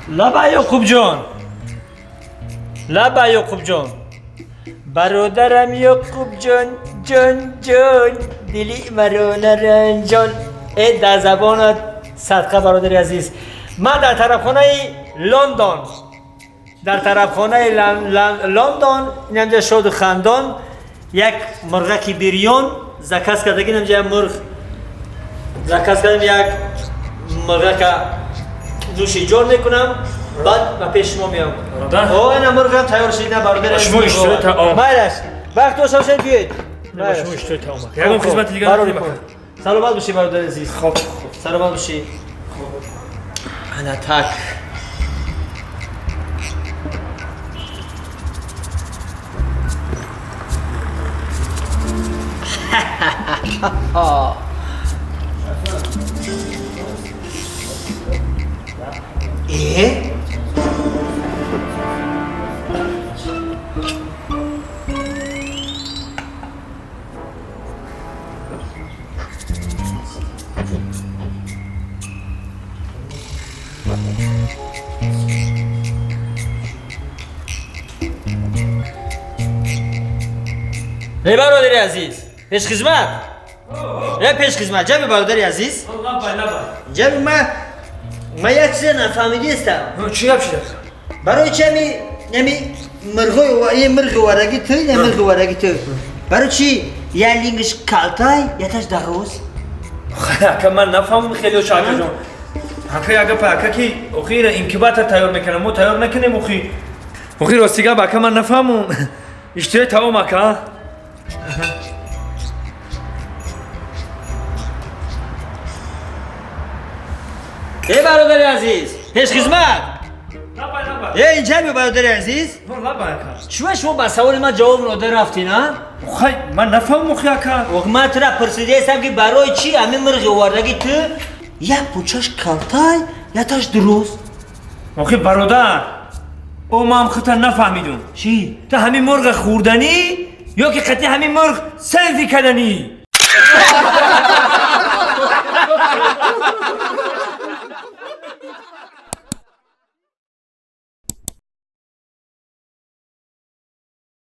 لبا یعقوب جان، لبا یعقوب جان، برادرم یعقوب جان جان جان، دلی مرا نرنجان. ای در زبانت صدقه برادر عزیز. من در طرفخانه لندن، در طرفخانه لندن اینجا شاد و خندان یک مرغک بریان زکس کردگی، اینجا مرغ زکس کردم، یک مرغک نوشی جان میکنم، بعد به پیش شما میام. آه اینا مرغ هم تیار شد. نه برادر شما اشتباه تا مایلش وقت داشته باشید بیاید. شما اشتباه تا اومد. یکم خدمت دیگه نداریم. سلامت باشی برادر عزیز. خب سلامت باشی. خب انا تک ای برادر عزیز، پیش خدمت. ای پیش خدمت، جناب برادر عزیز. جناب من یک چیز نفهمیده هستم. چی گپ شده؟ برای چه می مرغ یه مرغ ورگی تو، یه مرغ ورگی تو. برای چی یه لینگش کالتای یه تاش دروز؟ آخه من نفهمم خیلی شاکر جان. آخه اگه پاکه کی اخیر اینکوباتور تیار میکنم، ما تیار نکنیم اخی. اخی راستی گپ اکه من نفهمم. اشتری تمام اکه. ای برادر عزیز، پیش خدمت. ای اینجا بیا برادر عزیز. چون شما به سوال من جواب ناده رفتی نه؟ خی من نفهمم خی اکا. وقت من تو را پرسیده هستم که برای چی همین مرغ آوردگی تو یک پوچش کلتای یا تاش درست؟ آخه برادر او ما هم خودت نفهمیدم. چی؟ تو همین مرغ خوردنی یا که قطعی همین مرغ سلفی کردنی؟